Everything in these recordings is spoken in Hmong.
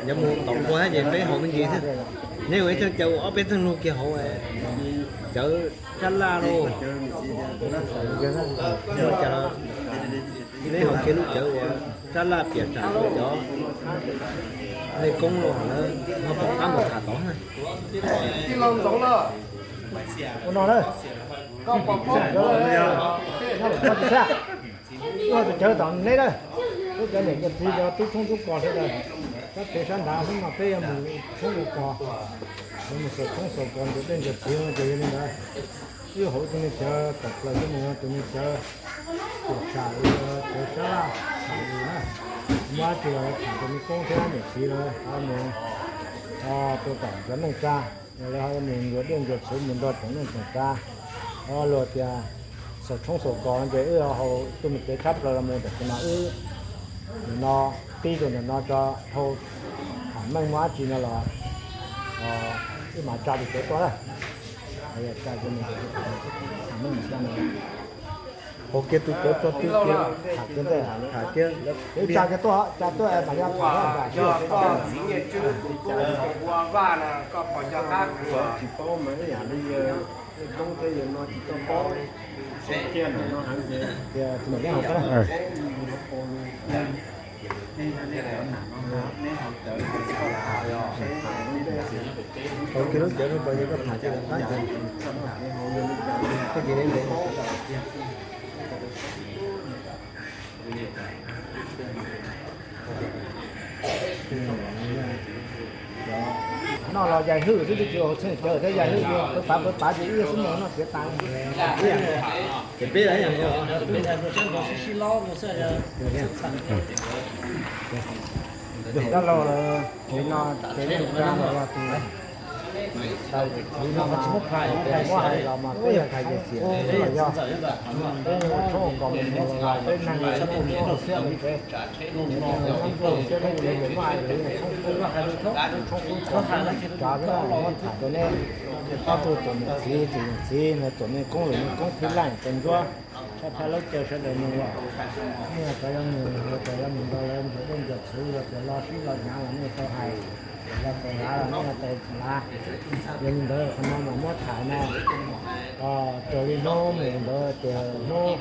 Yog mus tom nqua thiab ces peb haus me ntsis xwb. Neb ua ib thaj caw ob peb tug lug kiag hauv, cawv sab laj lauj. Ua cas los neb haus kiag lub cawv uas sab laj piam tsam cov mej koob los lawv ho pom qab mus tham tod. Ua no na, koj pom koj, koj tus cawv tom neb na, lub cawv niam cawv txiv cov tub tshoob tub kos sawv daws, sab pem sab nrad xwb no peb yuav mus tshoob ua kos, yuav mus xaus tshoob xaus kos ntawm dej ntawm txiv no ces yog li ntawd. Wb hauv tus me cawv tawm plaws coj mus tus me cawv, cawv sab laj, tham lus na, muab tsis los tham tus me koob thiab niam txiv lawv mus tua tom cov neej tsa, lawv ho mus ncua dej ncua txhuv mus nrog tsoom neej tsoom tsa, luag tias xaus tshoob xaus kos ces wb hauv tus me cawv tshab plaws los mus tam sim no wb nim no tib tus ntawm no tso dhau tham meej muaj dab tsi no los wb mam tsa tus cawv tuaj na. Hauv kiag tus cawv tso twg kiag, tham kiag ntej, tham kiag. Tsa kiag tuaj, tsa tuaj es mam li tham. Yog koj txiv Nyiaj Tswb tus tub ua vaj na, koj puas nco qab kuv? Tsis paub mas ib yam li yawg Toob thiab yawg no tsis tau paub, tias tus ntawm neb hauv qab. Hauv kiag lub cawv no pas yog koj tham kiag lawm qab ntawd, koj ces neb ntev. Noj los yaig hwj xwb, twb tsis hauv txheej cawv thiab yaig hwj, pab pab pab ces ib xub mus noj txiav tas. Ces peb Dab laug, tiv no ces neej tsa los yog tus, tiv no mas muab hais los mas peb yog hais ces xiam los yog peb tshoob kom mus mus los peb neeg mus mus xiab mus tsev, mus mus xiab mus tsev, muab hais los yog tshoob kub, tshoob kub tshoob kub tsav xwb, muab tham rau neb ob tug txom nyem txiv, txom nyem txiv no, txom nyem koob, txom nyem koob phib laj tau ntsuab, tshaj tshaj laub caw sawv daws mus los, nej cov yuav mus, cov yuav mus nrog lawv ntsuas dej ntsuas txhuv los, cov lo sib lo hnyav los nej tau hais, los tau lav los nej tau lav. Yog li ntawd qhov no mas muab tham no, raws li hnub mus ntawd ces hnub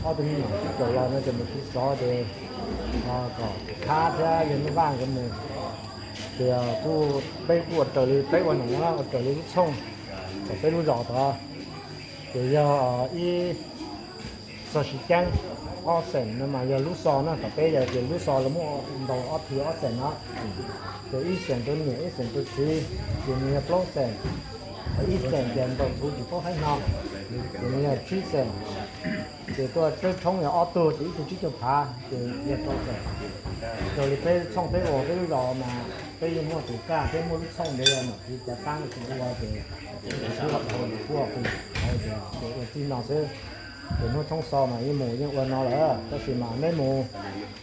ob tug me nyuam sib caum los no ces mus sib xov ces kom Khab thiab yawg Nuj Vaj nkawd mus. Ces kuj peb kuj ua raws li peb ua no, ua raws li lub txhooj thaum peb lub zos tod. Ces yog ib txog siv ceeb, ob xeem no mas yog lub xo na, thaum peb yog tias lub xo lawv muab ntaus ob phi ob xeem no, ces ib xeem rau niam ib xeem rau txiv, ces nws yog plaub xeem, ib xeem ces ntaus txhuv tsis paub haib no, ces nws yog tsib xeem. Ces tuaj tshawb tshoob yog ob tug ces ib tug tsib caug phav ces yog rau xeem. Raws li peb txhooj peb ua peb lub zos mas peb yeej muaj tus kaj thiab muaj lub txhooj ntawd yog nom tswv cav taab ua ces kuj ua txij no xwb. Ces hnub tshoob xo mas yeej mus yeej ua no lawm, tab sis mas neb mus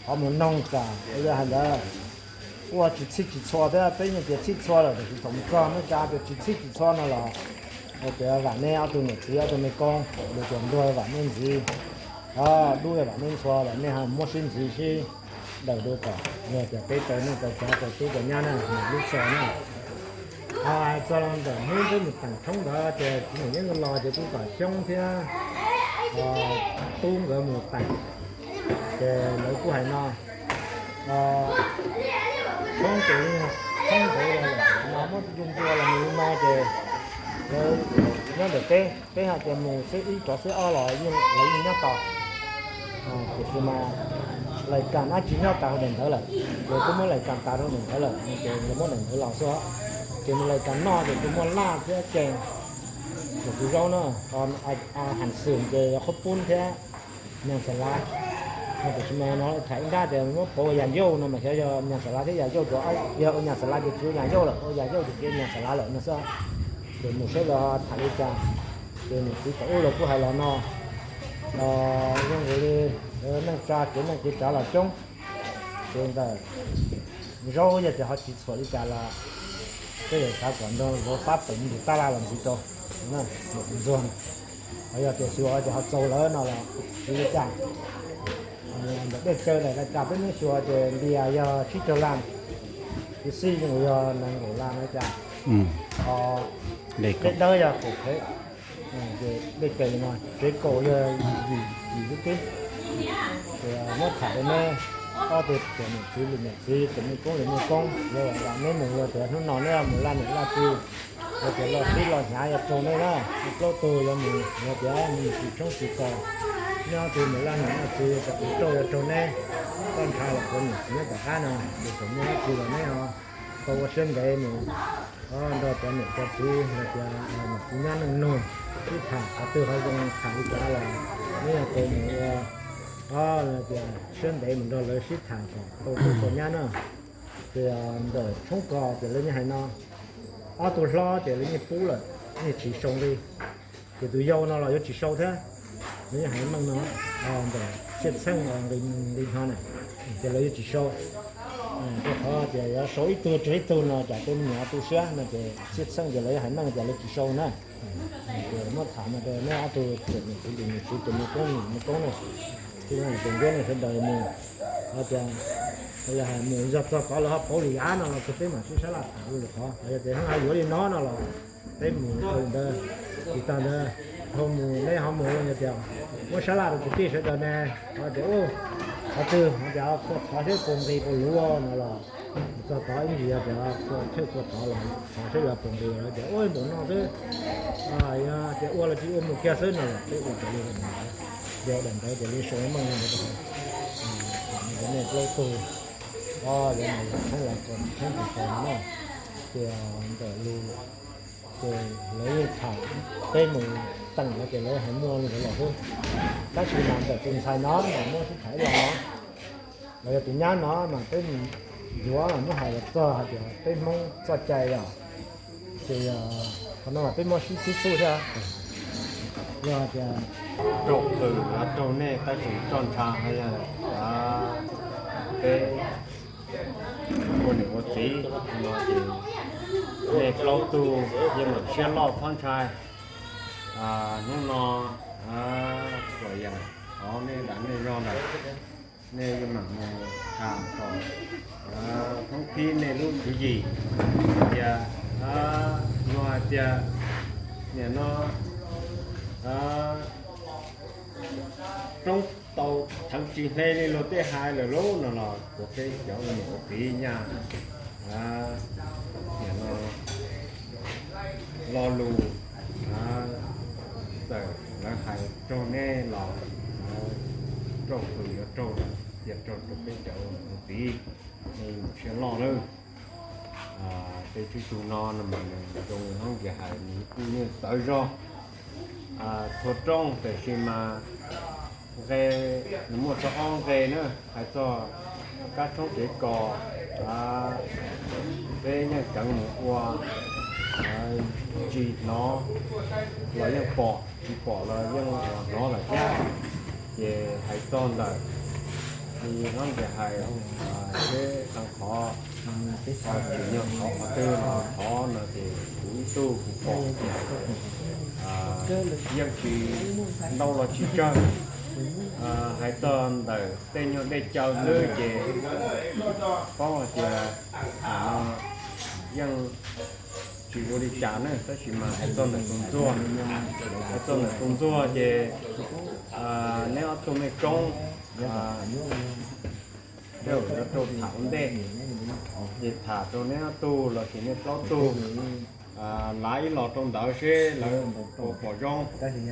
qhov mus noog tsam yog hais ntawd ua tsis txhij tsis txhua thiab, peb yeej tias txhij txhua lawm tab sis thaum mus txog nej tsa tias tsis txhij tsis txhua no los tias vam nej ob tug niam txiv ob tug me koob, tias ntuag vam nej ntxiv, dub vam nej ntxhua, vam nej ho muab sib ntxiv sib daws dua kom yog tias peb tau neej tau tsav tau tub tau nyab na, lub xo na. Txog los ntawm hnub peb mus teem tshoob ntawd ces txiv Num Yeeb los ces kuj kom Xyoob thiab Tub nkawd mus teem. Ces lawv kuj hais no, tshoob ces, tshoob ntawd no muab ntu ntua los mus li no ces lawv nyob ntawm peb, peb hais tias mus xib ib rov xib ob los lawv yeej nyob tau. Tiam sis mas lais kas dab tsi nyob tas rau daim ntawd lawm, lawv kuj muab lais kas tas rau daim ntawd lawm no ces lawv muab daim ntawd los xwb. Ces nws lais kas noj ces kuj muaj laj thiab cees, tus zaub no, Hais Xwm ces qhob pub thiab nyas xas lav. Tiam sis mas no tham ib nrab tias muab pauv ua yas yauj no mas xyov yog nyas xas lav thiab yas yauj, yog ua nyas xas lav ces tsis ua yas yauj lawm, ua yas yauj ces tsis ua nyas xas lav lawm no xwb. Ces mus saib lawv tham li cas. Ces niam txiv tom ub los kuj hais los no, zoo nkaus li neej tsa kev neej kev tsav los coob. Ces ntawm zaub yog tias ho tsis txhuam li cas los peb yuav xav kom nrog vauv pab peem tus tab laj los ntxiv rau ntxuag no. Ho yog tias xyuas tias ho txaus lawm no los tsis li cas. Ntawm dej chaw ntawm no cas peb muab xyuas ces ntias yog tsib caug las, tiv xij yog nees nkaum las no cas. Dej dawb yog kaum phev, ces dej chaw no tsev kaum yog yim yim lub teb. Ces muab tham rau neb ob tug cov niam txiv lwm niam txiv, cov mej koob lwm mej koob, yog neb mus los tias hnub no neb mus laj niam laj txiv, yog tias loj sib loj hnyav yuav raug neb na, plaub tug yuav mus, yog tias mus tsis tshoob tsis kos, neb ob tug mus laj niam laj txiv, kom tus rauj yuav raug neb, koj ntshaw los cov niam txiv nyob tom qab no, ces thaum muaj dab tsi los neb ho tau ua siab ntev mus nrog cov niam cov txiv, yog tias niam txiv nyob neej nug sib tham qhov twg ho zoo tham li cas los neb yuav tau mus ua, tias siab ntev mus nrog lawv sib tham kom tau tub tau nyab na. Ces ntawm tshoob kos ces lawv yeej hais no, ob tug hlob ces lawv yeej pub lawm, yeej tsis sau li. Ces tus yau no los yuav tsis sau thiab, lawv yeej hais meej no, ntawm Txhiaj Txheej nqi no na, ces lawv yuav tsis sau. Rau qhov tias yuav sau ib tug tseg ib tug no cas tej me nyuam tu siab no ces Txhiaj Txheej ces lawv yeej hais meej tias lawv tsis sau na. Ces muab tham no rau neb ob tug cov niam txiv lwm niam txiv, cov mej koob lwm mej koob na, tij laug cov ntiab nej sawv daws mus, tias yog hais mus yog txog qhov lawv ho pauv li yav no los peb mam sib sab laj tham li lwm qhov, yog tias hnub no yuav li no no los peb mus ua li ntawd. Tsis tas ntawd, dhau mus neb ho mus yog tias muab sab laj rau kwv tij sawv daws ne, ho tias ub, qhov twg ho tias kua thov seb puas nqis puas luv no los txog tod ib ntsis yog tias kua thawj kua thov los thov seb yuav puas nqis los tias ub npaum no xwb, yog tias ua los tsis ua mus kiag xwb no los peb ua raws li ntawd, yog daim ntawd ces li sau meej li ntawd rau nej plaub tug, o, yog mas yog txheeb los txheeb tsis tau no na, ces ntawm lus ces lawv yeej tham, peb mus teem no ces lawv hais muaj li ntawd lawm xwb. Tab sis mas ntawm tus ntxhais no mas muab sib tham ib los no, los yog tus nyab no mas peb mus yuav mas muab hais los txog hais tias peb Hmoob txoj cai yom, ces qhov no mas peb muab sib xub xub thiab. Yog tias raug qws los raug nej tab sis roj ntsha hais tias peb ua niam ua txiv no ces nej plaub tug yeej meem siab loj txhob ntshai. Hnub no kuam yeem thov nej dam nej zog lawm, nej yeej meem mus tham kom Hmoob pib nej lub tswv yim tias, yog hais tias nim no roob tau theev tsis hle li luag tej hais lawm lauj no los kuv peb cov ua niam ua txiv nyaj nim no lo lus txawm lawv hais raug nej los raug tus yuav raug lawm, cia raug rau peb cov ua niam ua txiv, nej mus siab loj lawm. Tej tswv tug no no mas nws zoo li hmoob nkias hais nws kuj yeej txawv zog. Txhua rooj tiam sis mas nqe, nws muaj txog ob nqe na, hais txog kab tshoob kev kos, peb yeej ceev mus ua, tsis hnov los yeej pom, tsis pom los yeej hnov lawm thiab. Ces hais txog ntawm li hmoob nkias hais, peb qee qhov, tsim nyog thov qhov twg los thov no ces kuv ib tug kuv pom tias yeej tsis ntau los tsis tsawg. Hais txog ntawm tej nyuag dej cawv xwb ces paub hais tias yeej tsis ua li cas na, tab sis mas hais txog ntawm tus ntxuag, hais txog ntawm tus ntxuag ces neb ob tug mej koob tej zaum yuav rau tham ua ntej, ces tham rau neb ob tug los sis nej plaub tug lav ib los rau ntawd seb lawv puas pom zoo.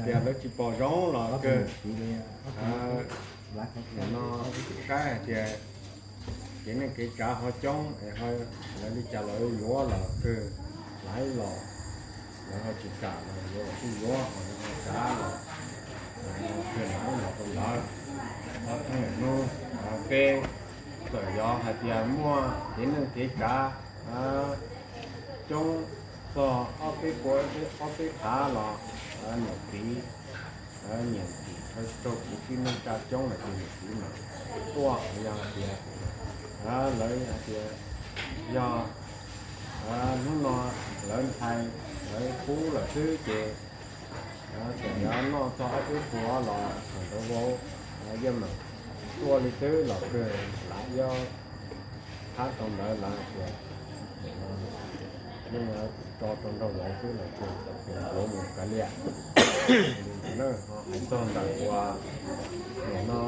Tias lawv tsis pom zoo los kawg, no saib hais tias kev neej kev tsav ho coob es lawv li cas lawv yuav los kawg, lav ib los lawv ho tsis kam los yuav los kuj yuav, ho lawv ho tsav los kawg, lav ib los rau ntawd. Ob hnub peb txawm yog hais tias muaj kev neej kev tsav coob txog ob peb puas, ob peb phav los niam txiv, niam txiv raug kev txwj neej tsa coob lawm ces niam txiv mam tuaj. Yog hais tias lawv hais tias yog hnub no lawv ntxhais lawv pub lawm xwb ces txawm yog noj txog ob peb puas los thaum ntawd vau yeej meem tuaj li xwb los kawg, lav ib ob thab rau ntawd lawm tias, yeej tso rau nraum zoov xwb los kawg, yuav mus kav liam. Hais txog ntawm uas nim no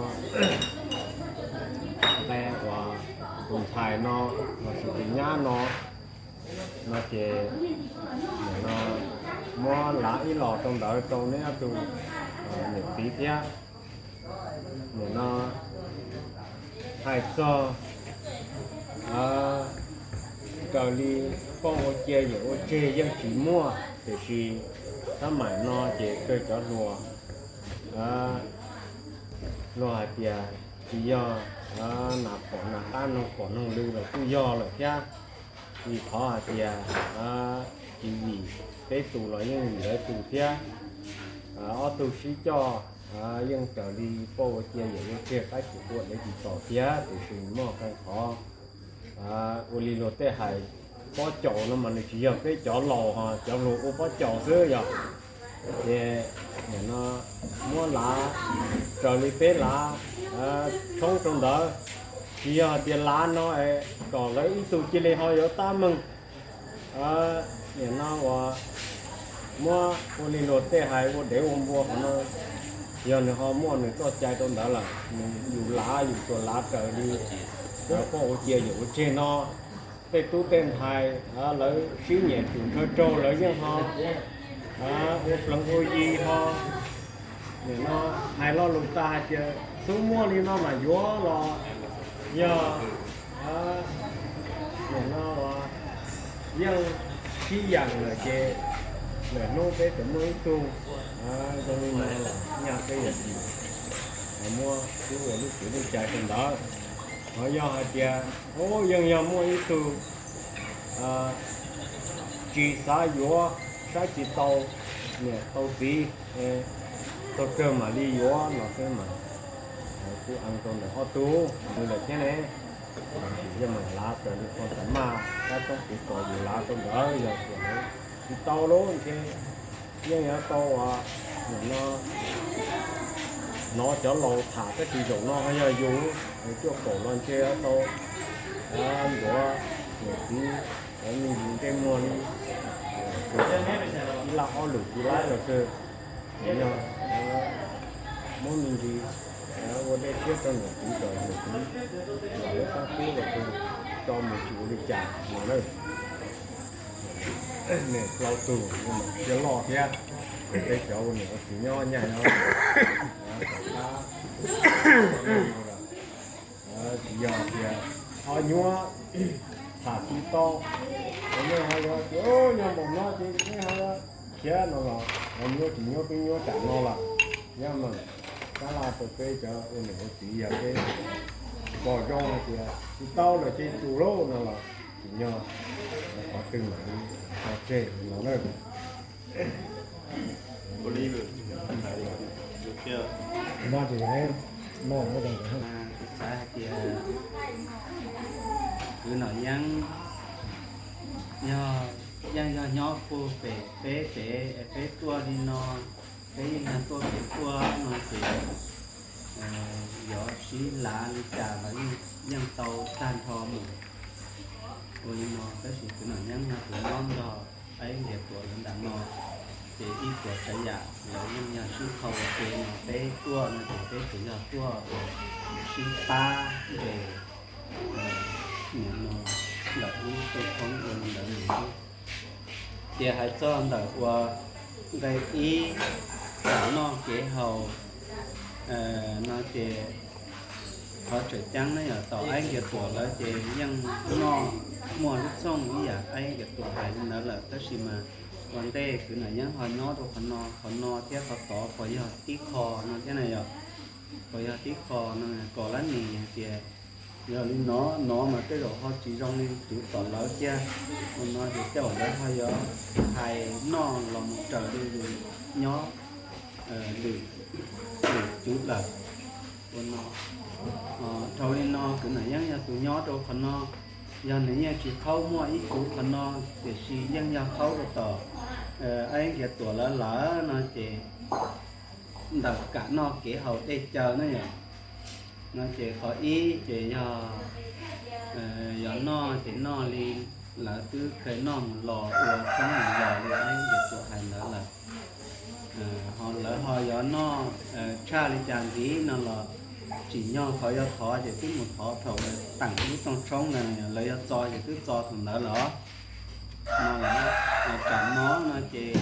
nqe uas tus ntxhais no los sis tus nyab no, no ces nim no muab lav ib los rau ntawd rau neb ob tug niam txiv thiab. Nim no hais txog raws li poj ua cia yawm ua tseg yeej tsis muaj, tiam sis tab maim no ces kawg cov hluas, luag hais tias tsis yog nas pom nas qab, noog pom noog lw los kuj yog lawm thiab. Vim qhov hais tias tsis vim peb tus los yeej vim lawv tus thiab. Ob tug sib coj yeej raws li poj ua cia yawm ua tseg, qaib tsis qua dev tsis tom thiab, tiam sis muaj qee qhov ua li luag tej hais pob caus no mas nws tsis yog peb cov laus ho cov hluas ua pob caus xwb yog. Ces nim no muab lav raws li peb lav tshoob rau ntawd, tsis yog hais tias lav no es kom lawv ib tug cia li ho yuav tab meeg. Nim no uas muab ua li luag tej hais ua dev ua npua qhov no, yog nws ho muaj nws txoj cai rau ntawd lawm, nws yus lav yus tsuas lav raws li poj ua cia yawm ua tseg no. Tej tub tej ntxhais lawv sib nyiam tsum ntshaw raug lawv yeej ho ua pleev ua yi ho. Nim no hais lo lus tas hais tias xub muaj li no mas yuav los yog nim no yeej sib yaam lawm ces lwm hnub peb tseem muaj ib tug zoo li no los nyaj peb yog tsis muab tub ua lub txim lub cai rau ntawd. Ho yog hais tias yeej yog muaj ib tug tsis xav yuav, saib tsis tau niam tau txiv, tau kawg mam li yuav no xwb mas kuj ees rau ntawm ob tug nws lawm thiab ne. Yeej meem lav raws li qhov tam maj kab toob kev kos yus lav rau ntawd, yog tias tsis tau lawm ntshe yeej yuav tau nim no hnov cov laus tham tab sis zaum no ho yog yus cuaj kaum los ntshe yuav tau ntuav niam txiv cov me ntsis ntsej muag li ib laj ob lwm tsis laib los kawg. Yog muab me ntsis ua dej siab rau niam txiv kom niam txiv los lub qab kub los kawg, tso mus tsis ua li cas no na. Niam plaub tug cia loj thiab, peb cov ua niam ua txiv nyob nyaj nyob tom qab tsis yog tias ho nyuaj tham tsis tau, nej ho yog tias nyob npaum no ces nej ho khiav no los ho nyuaj tsis nyuaj peb nyuab tsam no los nyob meem sab laj rau peb cov ua niam ua txiv yog peb pom zoo hais tias tsis tau lawm ces tsum lauj no los tsis yog qhov twg mam li tso tseg no na. Kuv xav hais tias kwv Nom Yeeb yog, yeej yog nyob puag pem peb pem es peb tuaj li no, peb yeej yog tuaj pem tuaj no ces yog sib lav li cas los yeej tau tag nrho mus. Ua li no tab sis kwv Nom Yeeb no kuv nyob nrog Aib Nkias Tuam lawv nram no, ces ib puas tsav yam lawv yeej yog sib qhau ua ke no, peb tuaj no ces peb tsuas yog tuaj sib pab ntes nim no ntawm lub tej thoob ua li ntawd xwb. Ces hais txog ntawm uas nqe ib, kev noj kev haus no ces qhov tseem ceeb ne yog tom Aib Nkias Tuam lawv ces yeej noj muaj lub txooj ib yam Aib Nkias Tuam hais li ntawd lawm, tab sis mas ua ntej kwv Nom Yeeb ho nyob rau qhov no, qhov no thiab qhov tod puas yog tib qho no thiab na yog, puas yog tib qho no kom lab nis hais tias yog li no, no mas tej zaum ho tsis zoo li cov tom lawv thiab. Ua no ces tej zaum lawv ho yuav hais noj los mus raws li yus nyob lwm, lwm cov lawm. Ua no, dhau li no kwv Nom Yeeb yog tus nyob rau qhov no, yog nws yeej tsis qhaub muaj ib cuv qhov no, tiam sis yeej yog qhaub rau tom Aib Nkias Tuam lawv lawm no ces ntawm kev noj kev haus dej cawv ne yog, No ces qhov ib ces yog, yog noj ces noj li lawv twb kheev noj mus los ua tshoob mus los li Aib Nkias Tuam hais ntawd lawm. Ho lawv ho yuav noj tshaj li cas ntxiv no los tsim nyog qhov yuav thov ces twb mus thov thaum lawv teem lub rooj tshoob ntawd, lawv yuav txo ces twb txo thaum ntawd los. No lawm, tsam no no ces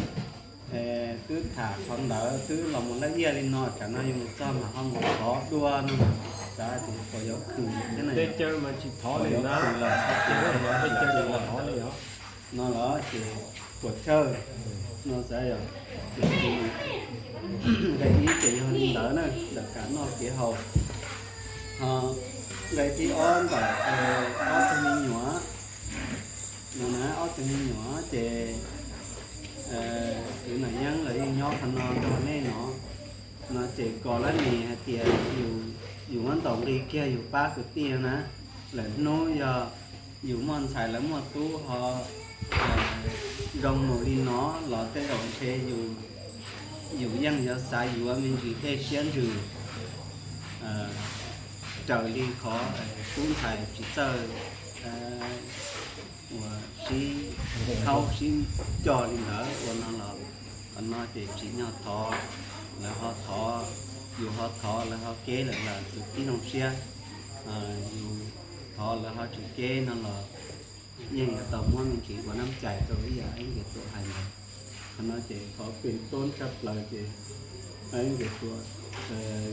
twb tham qhov ntawd twb los mus laj iaj li no, tsam no yus mus txog mas ho mus thov dua no mas xav tias puas yuav khwm thiab na, puas yuav khwm lawm, no los ces puas chawj no xav yog nqe ib ces yog li ntawd na, ntawm kev noj kev haus. Ho nqe thib ob ntawm ob tug me nyuam no na, ob tug me nyuam ces kwv Nam Yeeb los yeej nyob qhov no nrog nej no, no ces kom lawv nim hais tias yus muab ntaus nqi kiag yus pab kwv tij na. Lwm hnub yog yus muaj ntxhais lawv muaj tub ho zoo mus li no los tej zaum ntshe yus yeej yuav xav yuav me ntsis dej siab ntsws raws li qhov tub ntxhais tsis txawj uas sib thaub sib cog li ntawd ua no los, qhov no ces tsim nyog thov, lawv ho thov, yus ho thov, lawv ho keb lawm los txwv tib zoo siab. Yus thov lawv ho tsis keb no los yeej yuav tau muab me ntsis ua nab cais rau ib yam Aib Nkias Tuam hais ntawd. Qhov no ces qhov pem toj tshaj plaws ces Aib Nkias Tuam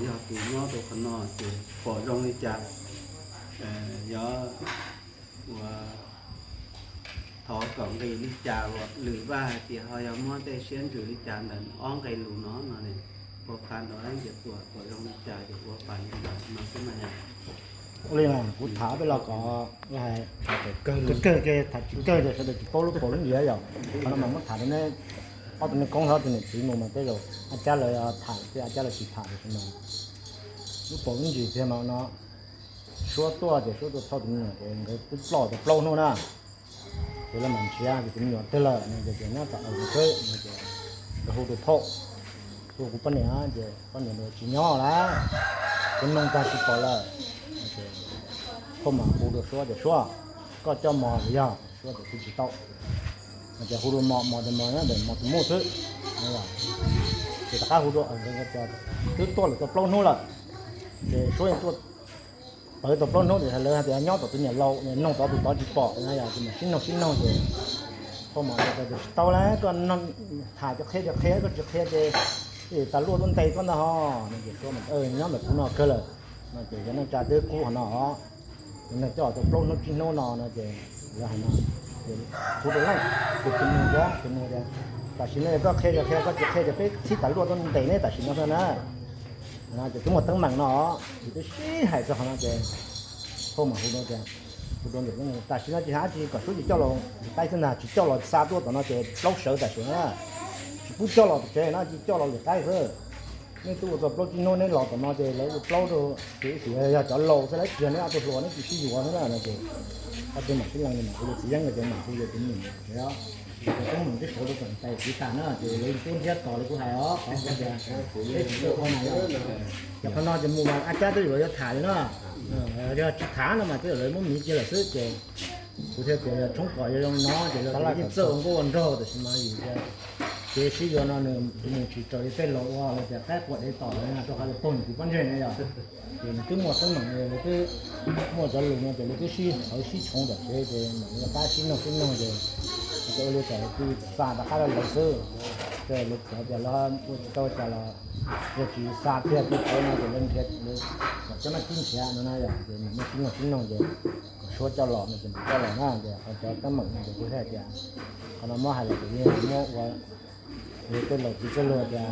yog tus nyob rau qhov no ces pom zoo li cas yog ua thov kom nqis li cas, lwm vaj hais tias ho yog muab tej siab ntsws li cas ntawm ob nqe lus no no, puas pha nrog Aib Nkias Tuam pom zoo li cas ces ua pais li ntawd no xwb na yom. Ua li mas kuv tham peb los kom kawg kawg, tham tsis kawg ces sawv daws tsis paub lub paus lub ntsis yom. Qhov no mas muab tham rau neb ob tug me koob thiab tus niam txiv mus mas tej zaum Ab Cab lawv tham thiab Ab Cab lawv tsis tham tiam sis mas lub paus lub ntsis tiag mas no, suab tuaj ces suab tuaj thauj tus me nyuam ces nkawd twb ploj tau plaub hnub na. Ces lawv mam nrhiav ces tus me nyuam twg lawm no ces nyob tom aws xwb no ces lawv hu tus phauj, hu kuv poj niam ces poj niam tsis nyob lawm, kuv noog tag tsis pom lawm. Phauj mam hu rau suab tias suab, koj coj mos los yog? Suab tias kuv tsis tau. Ces hu rau mos, mos tias mos nyob ntawm mos tus muj xwb. Ces rov qab hu rau aws, tias twb tuaj lawm tau plaub hnub lawm, ces suab yeej tuaj pawv tau plaub hnub ces lawv hais tias nyob tom tus niam laus, noog tod tus tod tsis pom na yom, ces mam sib noog sib noog ces phauj mam tias tsis tau lawm, koj tham ces qhia ces qhia, koj tsis qhia ces tas luaj tuaj ntes koj ntag ho. No ces suab mas nyob ntawm kuv no kawg lawm no ces yog neej tsa twb kub qhov no os. Neeg coj tau plaub hnub tsib hnub no no ces lawv hais no, ces hu rau leej tus tus nug tias, tus nug tias tam sim no koj qhia ces qhia, koj tsis qhia ces peb txhib tas luaj tuaj ntes neb tam sim no xwb na. Ces twb muaj teeb meem no ces twb sib hais txog qhov no ces phauj mam hu rau tias, hu rau tam sim no tsis hais dab tsi, kom suab ces coj los lwm qaib xwb ntag, tsis coj los xa tuaj tom no ces plaub sawv tam sim no, tsis pub coj los tom tsev no ces coj los lwm qaib xwb. Neb twb ua tau plaub tsib hnub neb los tom no ces lawv ua plaub rau ces ib xwm yog cov laus xwb lawv tsis yog neb ob tug hluas neb tsis sib yuav xwb na no ces ob tug mam sib lees mam hu rau txiv Yeeb no ces mam hu rau tus me nyuam tsev os. Ces teeb meem twb sawv rau tom tais txiv tas na ces lawv tuaj nrhiav tos li kuv hais os, qhov tias peb tsis txawj qhov mas yog, ces qhov no ces mus mas Ab Cab twb yuav yuav tham li na, yog tsis tham no mas twb yuav lawv muab miv kiag lawm xwb ces kuv thiaj tias yog tshoob kos yog zoo no ces lawv yeej txawj ua nkauj ua nraug tam sim no vim tias kev sib yuav no nws mus tsis raws li tej laus ua lawv tias qaib qua dev tom lawm rau qhov tias pog nws tus pob ntseg na yom. Ces nws twb muaj teeb meem, lawv twb muaj cov lus no ces lawv twb sib hawv sib tshoov tom tsev ces mam li rov qab sib noog sib noog ces ua li cas lawv twb xa rov qab rau lawv xwb. Ces lawv cov tias lawv ua tsis tau cas los yog tsis xa kiag tej qhov no ces lawv nrhiav, lawv kom cov naj kib nrhiav no na yom, ces mam li sib noog sib noog ces kom suab coj los no ces mam coj los na ces qhov cov teeb meem no ces kuv hais tias qhov no muab hais los ces yeej muab ua li tej laus txiv txwj laug tias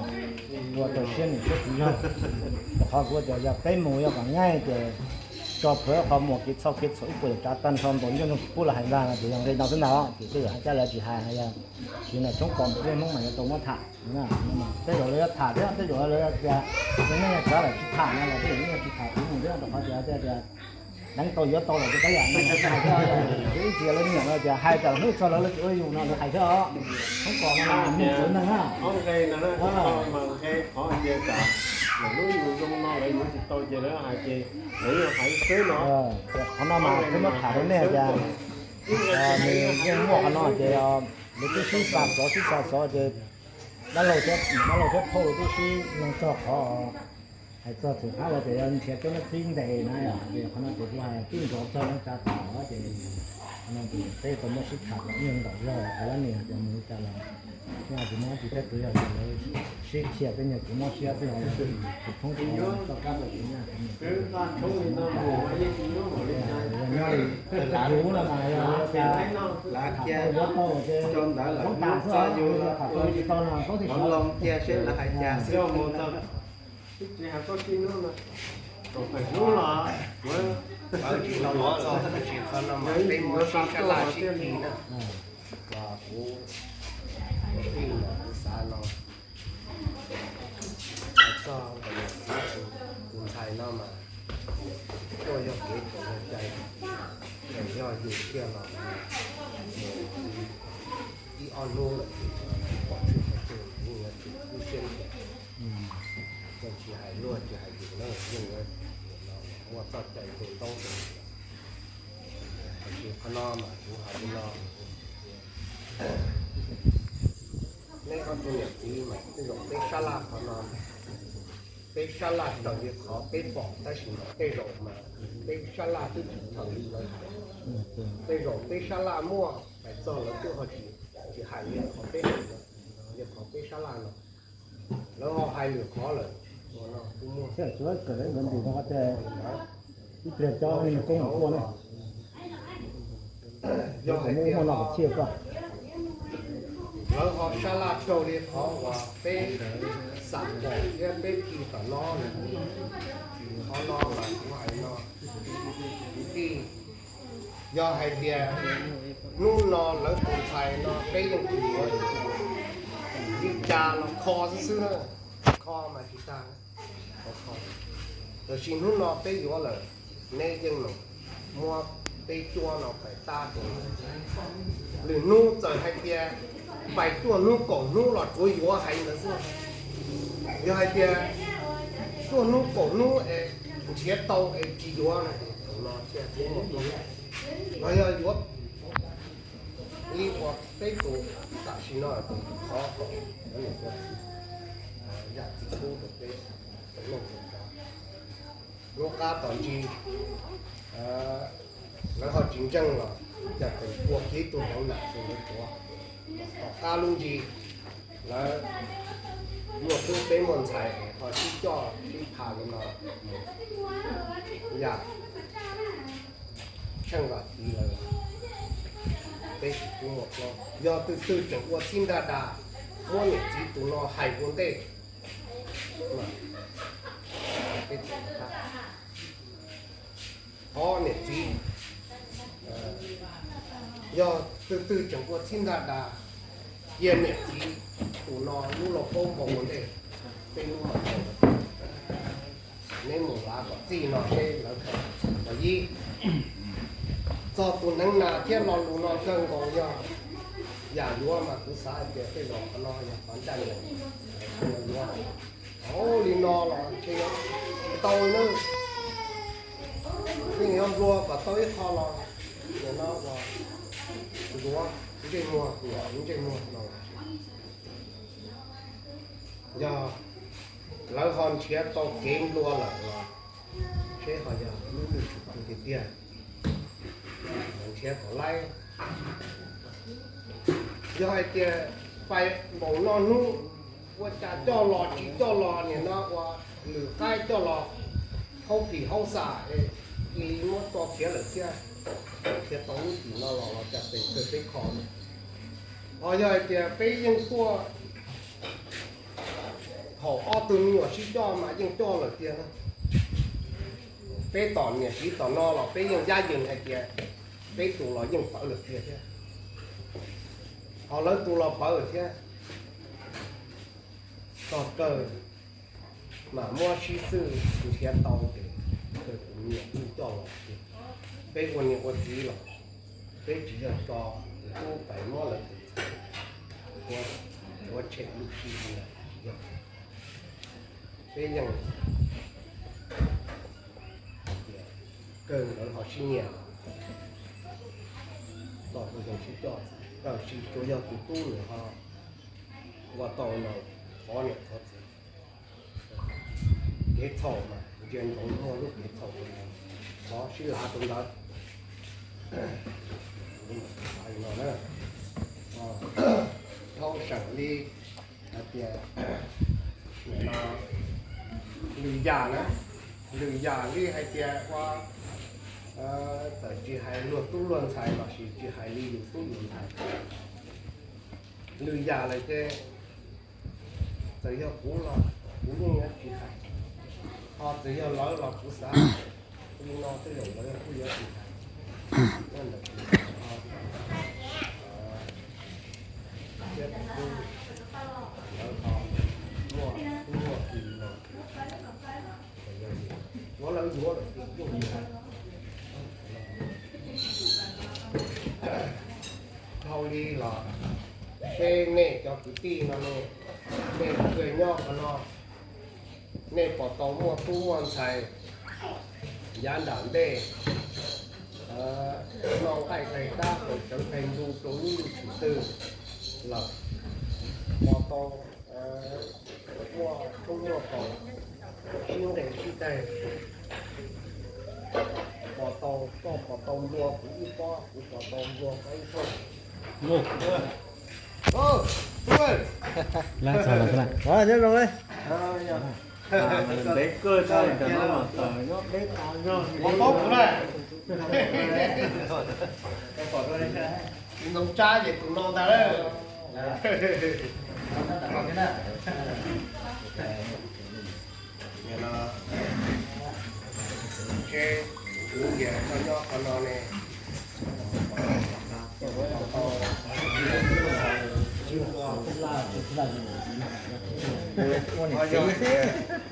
ua rau siab nws siab tsis yog. Rau qhov kuv tias yog peb mus yog kom ngaij ces tso plhuav qhov muag kev txhoj kev txhua ib puas yam tsav tag nrho ntaus ncej nroog tsis pub los hais ntag no ces yog nqe no xwb ntag ces tej zaum Ab Cab lawv tsis hais hais yog siv na tshoob kos mus ib hnub mas yuav tau muab tham. Tej zaum lawv yuav tham thiab tej zaum lawv tias yog neej yog tsav lawm tsis tham no los tej zaum yeej tsis tham kuv mus thiab rau qhov tias tias deev tau yuav tau los ces tej yam no hais thiab. Ib txhia lawv nyiam no tias hais tam hnub txog lawv lawv tsis ua yus no lawv hais thiab os. Tshoob kos no mus txawv neeg na. Ob nqe no na, qhov nqe qhov tias tam lawv lub yus zoo no lawv yuav tsis tau ces lawv hais ces lawv yeej hais xwb no. Qhov no mas twb muab tham rau nej tias nws yeej muaj qhov no ces lawv twb sib xa xov sib xa xov ces dab laug thiab phauj twb sib noog txog qhov hais txog txhua qhov los tias yog nrhiav cov nab thib ntes na, ces qhov no ces kuv hais tib nrov txog neej tsa thaum ces qhov no ces peb tau muab sib tham kom ib yam nkaus zog qhov lab nws hais tias mus li cas los nyaj tsis muab tsis teb tus yog tias lawv sib qhia tej nyuag kev mob siab xwb os, tus thoob qhov toj kab tau kev nyaj. Yog nyob li yus no mas yog tias tham tau yuav tau ces toob tas xwb, tham tau tsis tau no toob tiag sawv. Qhov no mas peb muab sib sab laj sib khi na, uas kuv, kuv tij mas kuv xav no hais txog ntawm tus ntxhais no mas tuaj yog kev tseem yog cai, tseem yog yus tiag los mus ib ob hnub lawm ces pom tshwm qhov twg yeej yuav tsum kub siab nrhiav. Tsis hais luag tsis hais yus na, yeej yuav muaj txoj cai tu toob. Tiam sis qhov no mas kuv hais li no, neb ob tug niam txiv mas tej zaum peb sab laj qhov no, peb sab laj raws li qhov peb pom tab sis mas tej zaum mas peb sab laj twb tsis raws li lawv hais. Tej zaum peb sab laj muaj hais txog lawv twb ho tsis, tsis hais li qhov peb hais, li qhov peb sab laj no lawv ho hais lwm qhov lawm. Ua no kuj muaj, ib pliag cov koob tuaj na, yog hais tias lawv ho sab laj raug li qhov uas peb xam pom thiab peb khi tom no, qhov no mas kuv hais no, kwv tij, yog hais tias hnub no lawv tus ntxhais no peb yeej tsis yuav, li cas los kho xwb xwb na, kho mas tsis tag. Tiam sis hnub no peb yuav lawm, neb yeej los muab peb cuab no pais tab tus. Lwm hnub txawm hais tias pais cuaj hnub kaum hnub los tsuav yuav hais ntawd xwb. Yog hais tias cuaj hnub kaum hnub es nrhiav tau es tsis yuav no ces thaum no thiaj txhob muaj. Los yog yuav li uas peb tus tam sim no tus qhov kom nws ua txiv, yam txiv tub rau peb tus neej tus tsav. Lub qab tom ntsis lawv ho tsis ntseej los cas tes ua kiag ib tug hmoov nam xwb lawv tuav. Tom qab lub ntsis lawv muaj tub peb muaj ntxhais ho sib coj sib pha li no, yam tsheej vam txiv lawv, peb tsis pub muaj plaub. Yog tus twg tseem ua txhib nrag das, muab niam txiv tus no hais ua ntej, peb tsis pub. Qhov niam txiv, yog tus twg tseem ua txhib nrag das, cia niam txiv tus no lub lauj kaub npau ua ntej, peb lub mam npau. Neb mus lav kom txij no seb lawv kawm. Qhov ib, txog tus hneev nas thiab lo lus no kawg nkaus yog yam yuav mas kuv xav hais tias tej zaum qhov no yog qhov ncaj ncees, yuav yuav. Ua li no los ntshe yuav tau na, yeej yuav nplua kom tau ib qho los nim no ua ntuav ntsej muag, ntuav ntsej muag no. Yog lawv ho nrhiav tau kev nplua lawm los seb ho yog lub lwm tsum twg tiag tiag, lawv nrhiav kom laib. Yog hais tias pais npaum no hnub, ua cas coj los tsis coj los, nim no ua lwm qaib coj los, haub plis haub xam es cia li muab tso khiav lawm thiab, khiav tau lub tim no los los cas tes kawg peb kho. Ho yog hais tias peb yeej tuaj thaum ob tug me nyuam sib coj mas yeej coj lawm tiag na. Peb tom niam txiv tom no los peb yeej yab yees hais tias peb tus los yeej pawv lawm tiag thiab, ho lawv tus los pawv lawm thiab. Txog kawg mas muab sib xwb nrhiav tau ces kawg tus me nyuam kuj coj los tiag. Peb ua niam ua txiv los peb tsis yog tso tus tub pais muab lawv tus ntxhais ua tshem lub sij hawm, tsis yog. Peb yeej hais tias kawg lawv ho sib nyiam los kuv yeej sib coj, tab sis tsuas yog tus tub nws ho ua tau los qhov niam qhov txiv. Kev txhaum mas ntsia ntsoov muaj lub kev txhaum, thov sib lav rau ntawd. Dhau seem li hais tias lwm yam na, lwm yam li hais tias ua, txawm tsis hais luag tub luag ntxhais los sis tsis hais li yus tub yus ntxhais, lwm yam lawm ces txawm yog kuv los kuv yeej yuav tsis hais, ho txawm yog lawv los kuv xav li no tej zaum lawv kuj yuav tsis hais. Nyob ntawm kuv thiab tus tub, lawv ho muaj tub muaj ki los, yuav lawv yuav lawm ces kuj dhau li los seb nej cov kwv tij no ne, nej kawg nyob qhov no, nej puas tau muaj tub muaj ntxhais yav nram ntej noj nqaij qe dab, haus cawv qe ntu rau lub lub tshim twg lawm, puas tau muaj tshoob muaj kaus sib nqes sib daig, puas tau, koj puas tau nplua kuv ib pob, kuv puas tau nplua koj ib pob. Nyob zoo. Ua paub kuv na. Ntxoov Tsab ces tus no ntag lauj. Ces kuv tias koj nyob qhov no ne,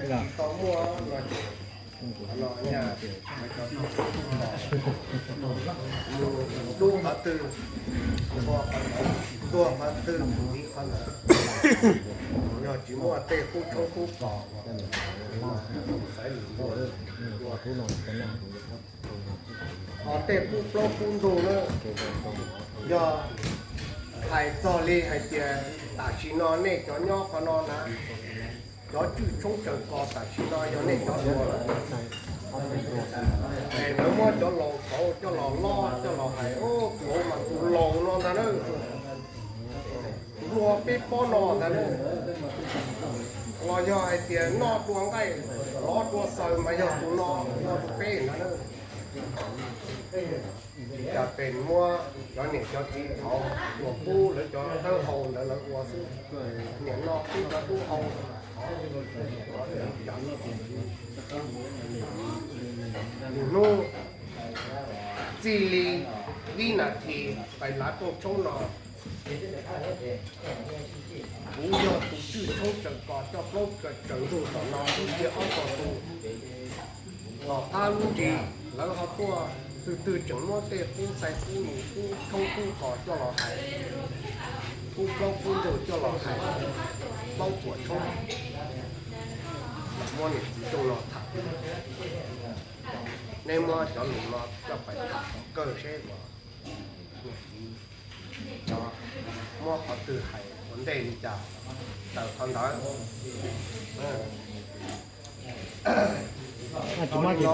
tsis tau muaj no ces qhov no nyaj, mus dub qhov twg, tua qhov ntawd, tuag qhov twg, tiv qhov ntawd. Yog tsis muaj tej qub tshoob qub kos uas xaiv lus tua, ho tej qub plaub qub ntug na, yog hais txog li hais tias tam sim no nej cov nyob qhov no na, cov tswj tshoob tsawv kos tam sim no yog nej cov tua lawm. Es lawv muab cov laus tauv coj los lob coj los hais, tus laus mas tus laus no ntag na, tus nplua peb pob no ntag na. Los yog hais tias noj dua nqaij lov dua xaws mas yog tus no nplua peb ntag na. Cas pes muab cov niam cov txiv thaud uas pub lawv cov dawb hau ntawd lawv ua xwb, niam no pub cov tub hau. Lwm hnub txij li ib nas this pais lav rooj tshoob no, kuv yog tus tswj tshoob tsawv kos coj plaub tsawv ntug tom no, kuv cia ob tog tus tom qab lub ntsis lawv ho tuaj, twg twg tseem muab tej qub xais qub nus qub tshoob qub kos coj los hais, qub plaub qub ntug coj los hais, plaub puas tshoob, muab niam txiv rooj no tham. Nej muab cov lus no coj pais tham kom kawg seb uas niam txiv muab qhov twg hais ua ntej li cas, raws qhov ntawd. Tsis muab tsis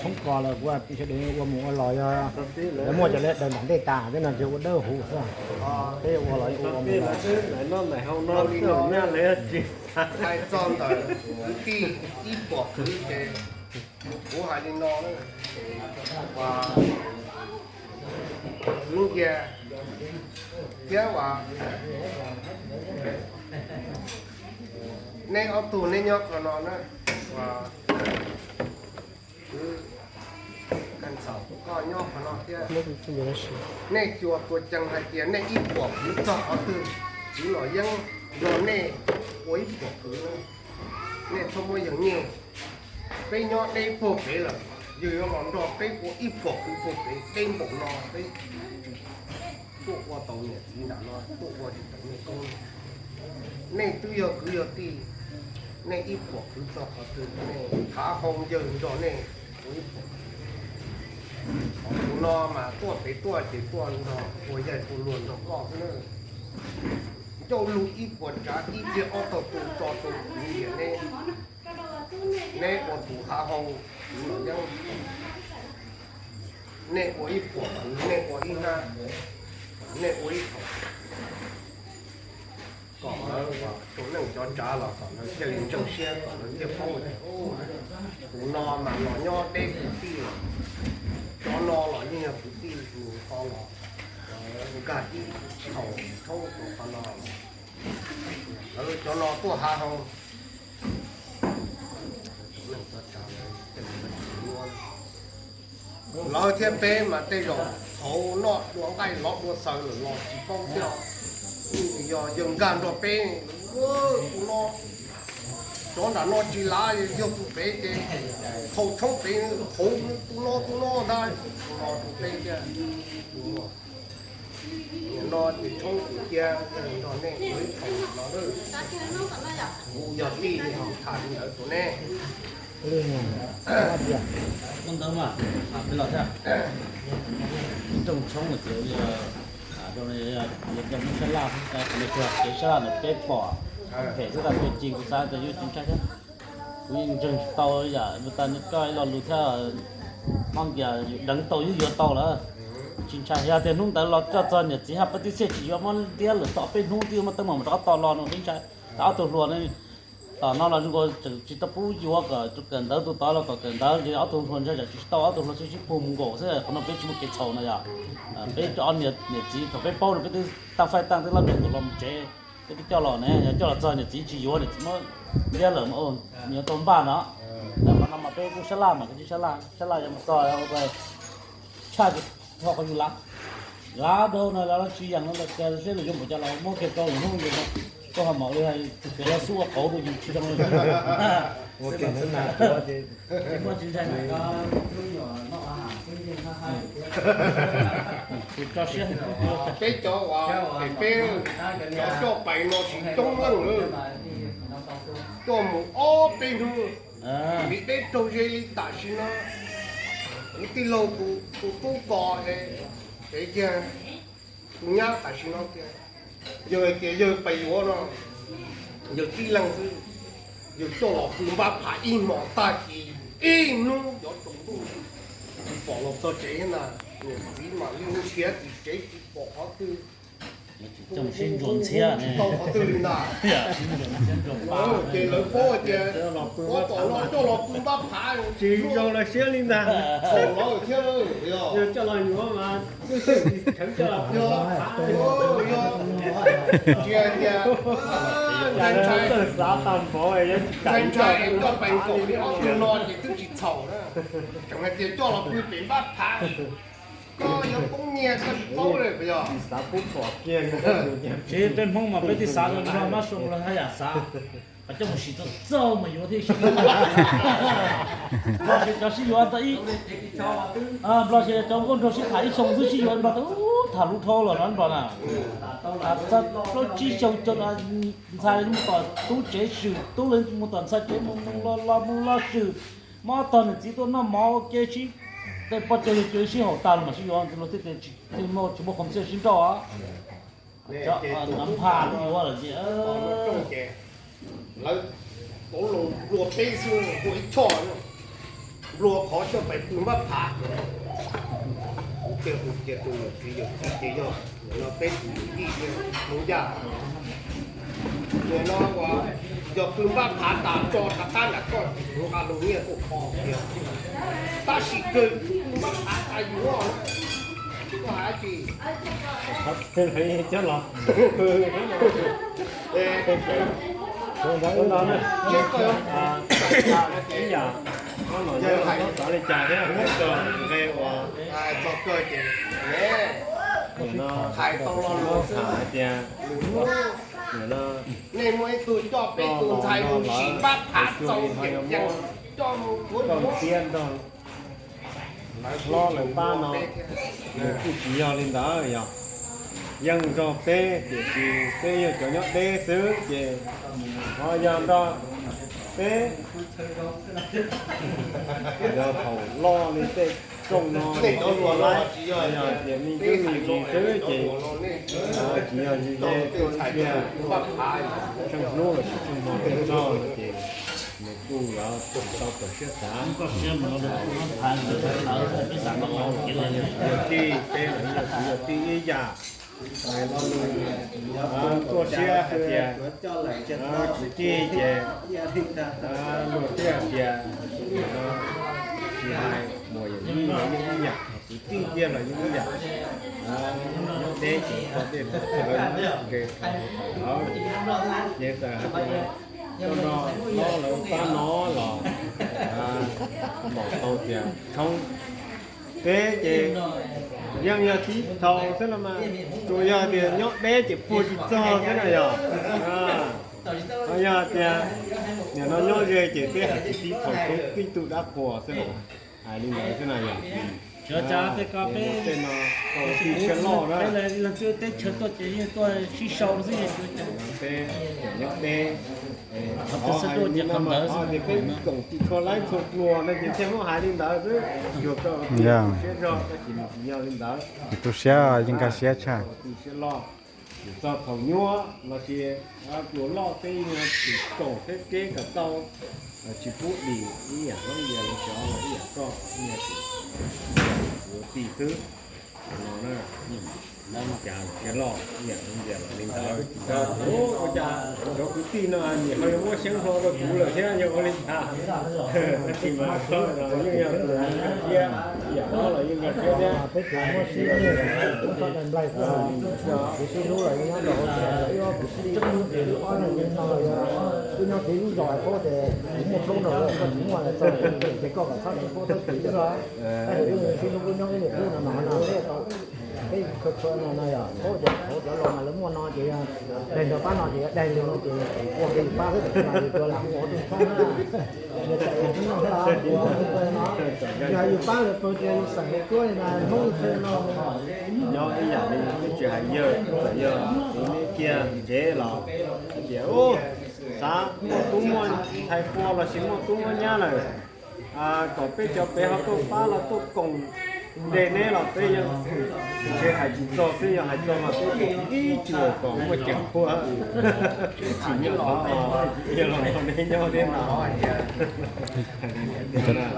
tshoob kos lawm, kuv piv sawv daws ua mus ua los yog lawv muaj cov li daws nram ntej tas, tej no ces ua dawb huv xwb, peb ua los ua mus los. Hais txog ntawm kwv tij ib puas kwv ces kuv hais li no, kwv Nkias thiab uas nej ob tug neb nyob qhov no na, uas kwv Kab Ntxaus koj nyob qhov no thiab, nej xyuas tua ceev hais tias nej ib puas kwv txog qhov twg, kwv Los Yeeb nrog nej ua ib puas kwv na, nej txhob muab yawg nyiaj. Peb nyob deb puag pem lawm, yawg yuav los nrog peb ua ib puas kwv puag pem, deb npaum no peb tuaj ua tau niam txiv nram no, tuaj ua tsis tau nej koob. Nej twb yog kwv yog tij, Nej ib puas khwv txog qhov twg, nej hav hau yawg nrog nej ua ib puas. Qhov tus no mas tuaj pem tuaj ces tuaj nrog ua yaig ua luag nrog koj xwb na. Ncauj lug ib puas tsav ib pliag ob tog tu tso rau kuv niam neb. Neb ua tus hav hau, kuv los yeeb. Nej ua ib puas, nej ua ib hnab, nej ua ib thaum. Kom lawv tus neej cov tsav los kom lawv thiaj li ntseeg siab, kom lawv thiaj paub tias tus no mas los nyob deb kwv tij lawm, cov no los yeej yog kwv tij nws ho los nkag ib thaum tshoob tus qhov no. Lawv cov no tuaj hav hau. Lawv thiab peb mas tej zaum thaum noj dua nqaij lov dua xaws lawm los tsis paub thiab. Yog yawg nkag nrog peb, tus no, cov nram no tsis lav yog tus pem ces thaum tshoob pem hauv tus no tus no ntag, tus no tus pem thiab. Tus no ces tshoob cia nrog nej ua ib thaum no, kuv yog tij li ho tham li ntawd rau nej. Ntawd mas, los thiab. Rooj tshoob ces yog, yog cov Hmoob sab laj, kev sab laj ntawd peb pom, phem xwb, tag tus ci kuv xav tias yus tsis ntshai thiab. Kuv yeej ntseeg tsis tau yam mus tas nws coj ib lo lus thiab, hmoob kiag yus deev tau yus yuav tau lawm. Tsis ntshai, yog tias hnub ntawd los coj txog niam txiv haj pab tib txhiaj tsis yuav, muab ntiab lawm tau peb hnub twb muab teeb meem rov qab tau los no peb ntshai. Tab ob tug hluas ne, tom no los zoo nkaus tseem tsis tau pub yuav kom kawm ntawv, tus tod los kom kawm ntawv ces ob tug hluas ntshai tsam tsis tau, ob tug hluas sib sib puag mus nkaum xwb, qhov no peb tsis muaj kev txhaum no yog. Peb cov niam txiv thaum peb paub no peb twb tag faij tag twb lab nroog ntawm los mus tsev, peb twb coj los ne, yog coj los txog niam txiv tsis yuav, niam txiv muab ntiab lawm mas yuav tau npaj no. Qhov no mas peb kuj sab laj mas, sab laj, sab laj yuav mus txog tshaj ho qhov yus lav, lav dhau no lav tsis yeem no lawm, cas seb lawv yuav npaum cas los muab kiag rau lwm hnub, koj ho mam li hais tus pem los xub ua qauv rau yus tsis zoo li. Peb cov uas pem peb, cov coj pais no tsis coob leej, coj mus ob peb hnub, vim deb raug ze li tam sim no. Kuv tij laug tus tub ko, pem kiag tus nyab tam sim no tias, yawg hais tias yawg pais yuav no, yawg tib leeg xwb, yawg coj los pw npab phav ib hmos tag kis ib hnub cov tsaus ntuj, tsis pom los txog tsev na. Niam txiv mam li nrhiav tim tsev tsis pom qhov twg, sib ntsuas ntxhiab tsis tau qhov twg li ntag. Ces lawv paub tias ua tom no coj los pw npab phav tsis zoo lawv siab li ntag. Thaum no thiab, yog coj los yuav mas twb tsis kheev coj los pw npab phav. Yog tias ntshai ntshai, ntshai ntshai coj pais nkaum li ob tug no ces twb tsis txhaum na. Tseem hais tias coj los pw pem npab phav, koj yuav poob nyiaj koj tsis paub li puas yog? Tsis, peb Hmoob mas peb twb xav no mab sua los haj yam xav, qhov coj mus sim txog txog mas yuav thiaj sib yuav. Nplog ces cov sib yuav tau ib, Nplog ces cov nkauj nraug sib tham ib xyoo xwb sib yuav, Nplog tau tham lub dhau los no Nplog na. Txog plaub tsib xyoo cov ntxhais mus tom tub tsev swm, tub lawv mus tom ntxhais tsev mus mus los los mus los swm, mob tog niam txiv tuaj noj mov ua ke sib, tej poj cov yawg cov sib haum tag los mas sib yuav, luag thiaj tias tsis muaj qhov txhia sib nrauj. Npha yuav lawm ces lawv tau los nplua peb xwb, nplua ib choj, nplua qhov coj pais pw npab phav. Kuv thiaj hu cia tus niam txiv yawm txiv ces yog no peb tus yij Hmoob Yaj. Nim no uas yog pw npab phav tas tso rov qab nram koj nqa loo nyiaj tuaj kho tiag, tab sis kawg pw npab phav tas yuav, koj hais dab tsi? Coj los, ib yam, no los yog xav li cas thiab hais txog nqe uas txog kawg ces nim no hais tau lo lus xwb hais tias, nim no nej muaj ib tug coj peb tus ntxhais mus sim npab phav txaus yeem yees coj mus kuav ntsuav, lawv hlob lawv pab no, nws kuj tsis yog li ntawd, yog yeej nrog peb tiam sis peb yog cov nyob deb xwb ces ho yog nrog Peb, yog thaum loj li tej rooj no, yog tias me ntsis me ntsis xwb ces tsis yog ze tuaj ib pliag, tsheej hnub los sis tsheej hmo tej noj no ces nws kuj yuav tau tawm siab xav. Tij, peb los yog kwv yog tij ib yam, hais lo lus tuaj siab hais tias kwv tij ces luag thiaj hais tias tsis hais muam yawm yij los yeej ib yam, kwv tij tiag los yeej ib yam. Nyob deb ces txog tej thaum ntawd ces txawm hais tias koj no hlob lawv pab no los npaum tau tias tshoob. Peb ces yeej yog tib thaum xwb los mas, tsuas yog tias nyob deb ces puag tsis txog xwb na yog. Ho yog tias nim no nyob ze ces peb hais tsis tib thaum tshoob tib tug dab qhuas xwb los, hais li ntawd xwb na yog. Tej no tau tij siab loj na. Teb chaws tuaj ces yeej tuaj sib sau xwb. Peb nyob deb, qhov tias peb koom tsis tshua laib tshua pluag no ces thiaj muab hais li ntawd xwb. Tsuas kawg siab zog tab sis nws tsis yog li ntawd. Tij siab yeej nkag siab tshaj. Tij siab loj, txog thaum nyuaj los sis pluas loj peb yeej tsis koom thiab, kev kom tau tsis pub dim ib yam hlob yam li cov los ib yam koj, ib yam kuv tij xwb. No na, cas siab loj ib yam hlob yam los li ntawd. Ua cas cov kwv tij no nim ho yuav muab xeeb hlo rau kuv lawm thiab yog ua li cas? Tab sis mas yeej yog tus nkag siab ib yam hlob los yeej nkag siab thiab. Peb tsuas muaj sib nyiag, tub txhob dai nplaig, kuv sib hlub los yeej nyob rau hauv tsev, wb ob kwv tij, wb nyob kev lub zos paub tias kuv muaj plaub nrog koj tsis muaj los txog ces koj kom txhob deev paub txhob chim wb, tab sis wb sib hlub wb nyob ib lub qub no mas no peb tau, peb tshua tshua no no yog paub tias hauv cov laus mas lawv muaj no ces yog daig nrog pab no ces yog daig li no ces ua kev yus pab xwb, tam sim no yus tuav lam ua tus tshoob na. Yog yus pab lawv pawg ces yus xeem li kuab li na Hmoob li thawj no. Nyob ib yam li tsis hais yawg, txawm yog txiv neb kiag ntsev los hais tias xav muaj tub muaj ntxhais pua los sis muaj tub muaj nyab lawm, kom peb cov pem ho tuaj pab los tuaj koom nte neb los peb yeej tsis hais tsis txog xwb, yog hais txog mas peb ib tsuas kom muaj ceem qhua. Tsis nyob los neb nyob thiab no.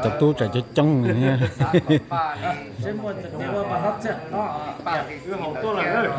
Cov tub tseem coob coob thiab. Wb haus tuaj lawm na.